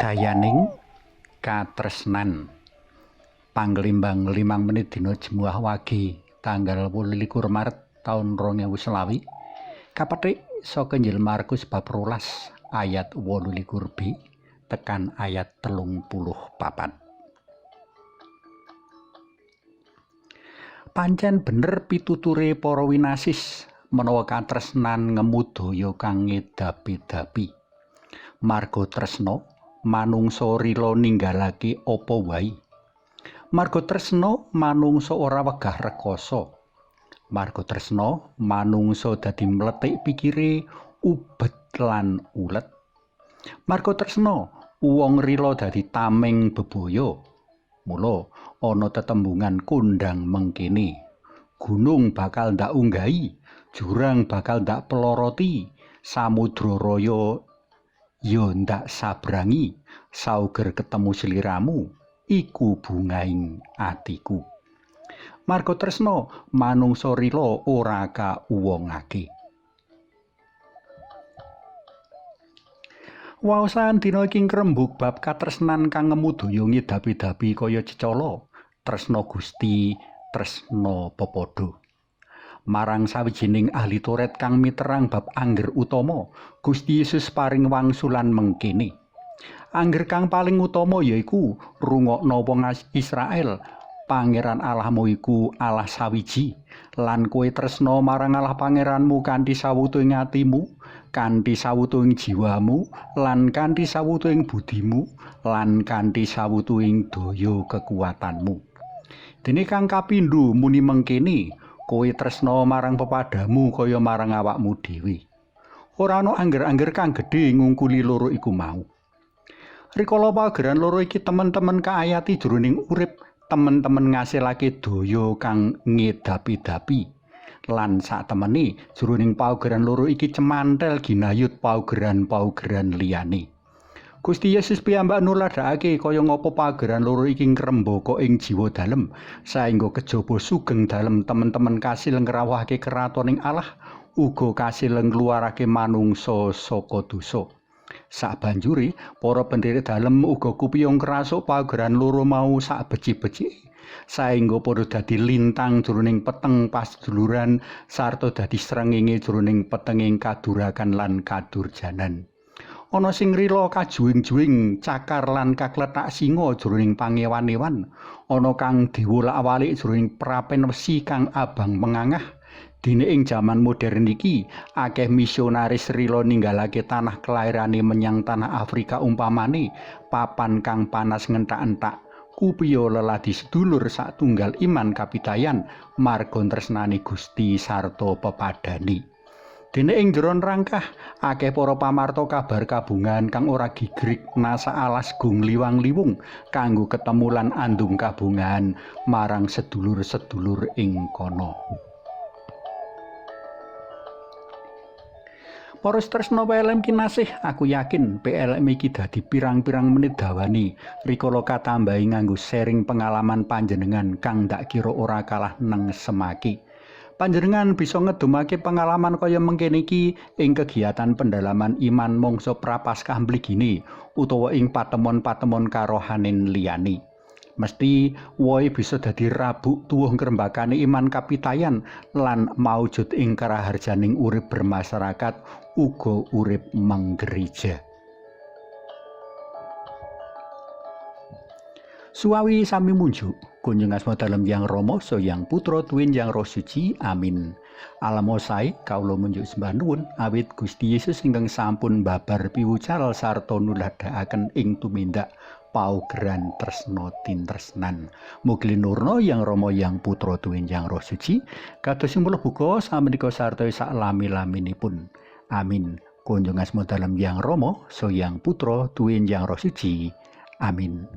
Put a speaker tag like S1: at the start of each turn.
S1: Dayaning katresnan. Panglimbang 5 menit dina Jemuah Wage tanggal 28 Maret taun 2020 kapethik saka Injil Markus bab 12 ayat 28b tekan ayat 34. Pancen bener pituture para winasis menawa katresnan ngemu daya kang ngedapi-dapi. Marga tresna manungsa rila ninggalake apa wae. Marga tresna manungsa ora wegah rekoso. Marga tresna manungsa dadi mlethik pikire, ubet lan ulet. Marga tresna wong rila dadi tameng bebaya. Mula ana tetembungan kondhang mengkene. Gunung bakal ndak unggahi, jurang bakal ndak peloroti, samudra raya ya ndak sabrangi, sauger ketemu sliramu, iku bungaing atiku. Marga tresna manungsa rila ora kauwongake. Waosan dina iki ngrembug bab katresnan kang ngemu daya ngedapi-dapi kaya cecala, tresna Gusti, tresna pepadha. Marang sawijining ahli Toret kang miterang bab angger utama, Gusti Yesus paring wangsulan mengkene. Angger kang paling utama yaiku rungokno wong Israel, Pangeran Allahmu iku Allah sawiji, lan kowe tresna marang Allah Pangeranmu kanthi sawutuing atimu, kanthi sawutuing jiwamu, lan kanthi sawutuing budimu, lan kanthi sawutuing daya kekuatanmu. Dene kang kapindho muni mengkene, kowe tresna marang pepadamu kaya marang awakmu dhewe. Ora ana angger-angger kang gedhe ngungkuli loro iku mau. Rikala pageran loro iki temen-temen kaayati jroning urip, temen-temen ngasilake daya kang ngedapi-dapi. Lan satemene jroning paugeran loro iki cemantel ginayut paugeran-paugeran liyane. Gusti Yesus piyambak nuladhakake kaya ngapa pageran loro iki ngrembaka ing jiwa dalem, saengga kejaba sugeng dalem temen-temen kasil ngrawuhake kratoning Allah, uga kasil ngluwarake manungsa saka dosa. Sabanjure para pendherek dalem uga kupiyung krasuk pageran loro mau sak becik-becike, saengga padha dadi lintang jroning peteng paseduluran sarta dadi srengenge jroning petenging kadurakan lan kadurjanan. Ana sing rila kajuwing-juwing cakar lan kaklethak singa jroning pangewan-ewan, ana kang diwolak-walik jroning prapen wesi kang abang mengangah. Dene ing jaman modern iki akeh misionaris rila ninggalake tanah kelairane menyang tanah Afrika umpamane papan kang panas ngentak-entak. Kupiya leladi sedulur satunggal iman kapitayan marga tresnane Gusti sarta pepadane. Dene ing jeron rangkah akeh para pamarta kabar kabungan kang ora gigrik nasa alas gung liwang-liwung kanggo ketemu lan andung kabungan marang sedulur-sedulur ing kono. Para tresna PLM kinasih, aku yakin PLM iki dadi pirang-pirang menit dawane rikala katambahi nganggo sharing pengalaman panjenengan kang ndak kira ora kalah neng semaki. Panjenengan bisa ngedumake pengalaman kaya mengkene iki ing kegiatan pendalaman iman mangsa Prapaskah mligine utawa ing patemon-patemon karohanen liyane. Mesti wohe bisa dadi rabuk tuwuh ngrembakane iman kapitayan lan maujud ing karaharjaning urip bermasyarakat uga urip menggereja. Suwawi sami munjuk, kunjung asma dalem Yang Rama, Yang Putra, tuwin Yang Roh Suci. Amin. Alamo sae kawula munjuk sembah nuwun awit Gusti Yesus ingkang sampun babar piwucal sarta nuladhakaken ing tumindak paugeran tresna tintresnan. Mugi linurna Yang Rama, Yang Putra, tuwin Yang Roh Suci, kados sing buka samenika sarta sak lami-laminipun. Amin. Kunjung asma dalem Yang Rama, Yang Putra, tuwin Yang Roh Suci. Amin.